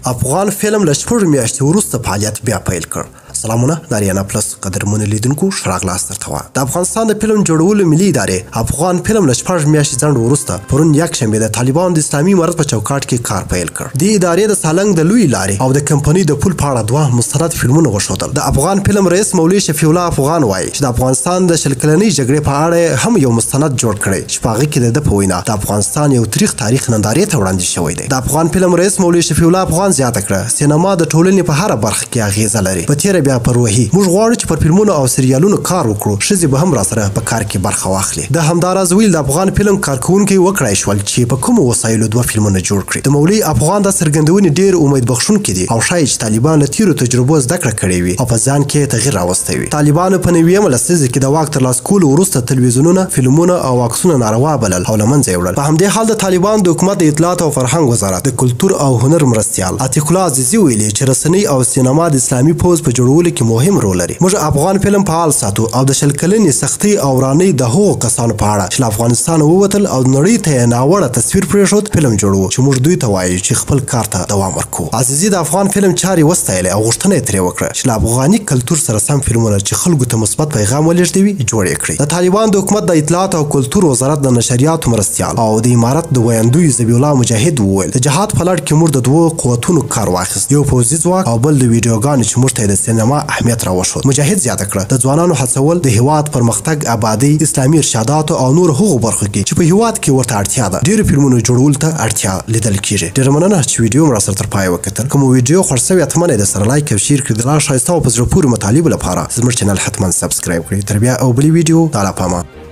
افغان فلم له 6 میاشتې وروسته فعالیت بیا پیل کړ. سلامونه د آریانا پلس قدرمنو لیدونکو، ښه راغلاست درته وایم. د افغانستان د فلم جوړولو ملي ادارې افغان فلم له 6 میاشتې ځنډ وروسته پرون یکشنبه د طالبانو د اسلامي امارت په چوکاټ کې کار پیل کړ. دې ادارې د سالنګ د لوی لارې او د کمپنۍ د پل په اړه 2 مستند فلمونه وښودل. د افغان فلم رئیس مولوي شفیع الله افغان وایي چې د افغانستان د 20 کلنۍ جګړې په اړه هم یو مستند جوړ کړی چې په هغه کې د ده په وینا د افغانستان یو تریخ تاریخ نندارې ته وړاندې شوی دی. د افغان فلم رئیس مولوي شفیع الله افغان زیاته کړه، سینما د ټولنې په هره برخه کې اغیزه لري، په تېره بیا پر روحي. موږ غواړو چې پر فلمونو او سریالونو کار وکړو، ښځې به هم راسره په کار کې برخه واخلي. ده همداراز ویل، د افغان فلم کارکوونکي وکړای شول چې په کومو وسایلو 2 فلمونه جوړ کړي. د مولوي افغان دا څرګندونې ډېر امید بخښونکي دي او ښایي چې طالبان له تېرو تجربو زده کړه کړې وي او په ځان کې تغییر راوستی وي. طالبانو په 90مه لسیزه کې د واک ترلاسه کولو وروسته تلویزیونونه، فلمونه او عکسونه ناروا بلل او له منځه یې وړل. په همدې حال د طالبانو د حکومت د اطلاعات او فرهنګ وزارت د کلتور او هنر مرستیال عتیق الله عزیزي ویلي چې رسنۍ او سینما د اسلامي پوځ په جوړولو کې مهم رول لري. موږ افغان فلم فعال ساتو او د 20 کلنې سختۍ او ورانۍ د هغو کسانو په اړه چې له افغانستانه ووتل او نړۍ ته یې ناوړه تصویر پرېښود فلم جوړوو چې موږ دوی ته وایو چې خپل کار ته دوام ورکوو. عزیزي د افغان فلم چارې وستایلې او غوښتنه یې ترې وکړه چې له افغاني کلتور سره سم فلمونه چې خلکو ته مثبت پیغام ولېږدوي جوړ یې کړي. د طالبانو د حکومت د اطلاعات او کلتور وزارت د نشریاتو مرستیال او د امارت د ویندوی ذبیح الله مجاهد وویل، د جهاد په لړ کې موږ د 2 قوتونو کار واخیست، یو پوځي ځواک او بل د ویډیوګانو چې موږ ته د سینما اهمیت راوښود. مجاهد زیاته کړه، د ځوانانو هڅول د هیواد پرمختګ، آبادۍ، اسلامي ارشاداتو او نور هغو برخو کې چې په هیواد کې ورته اړتیا ده، ډېرو فلمونو جوړولو ته اړتیا لیدل کیږي. ډېره مننه چې ویډیو مو راسره تر پایه وکتل. که مو ویډیو خوښ شوې حتما یې درسره like او share کړئ. د لا ښایسته او په زړه پورې مطالبو لپاره زموږ channel حتما subscribe کړئ. تر بیا او بلې ویډیو، د الله په امان.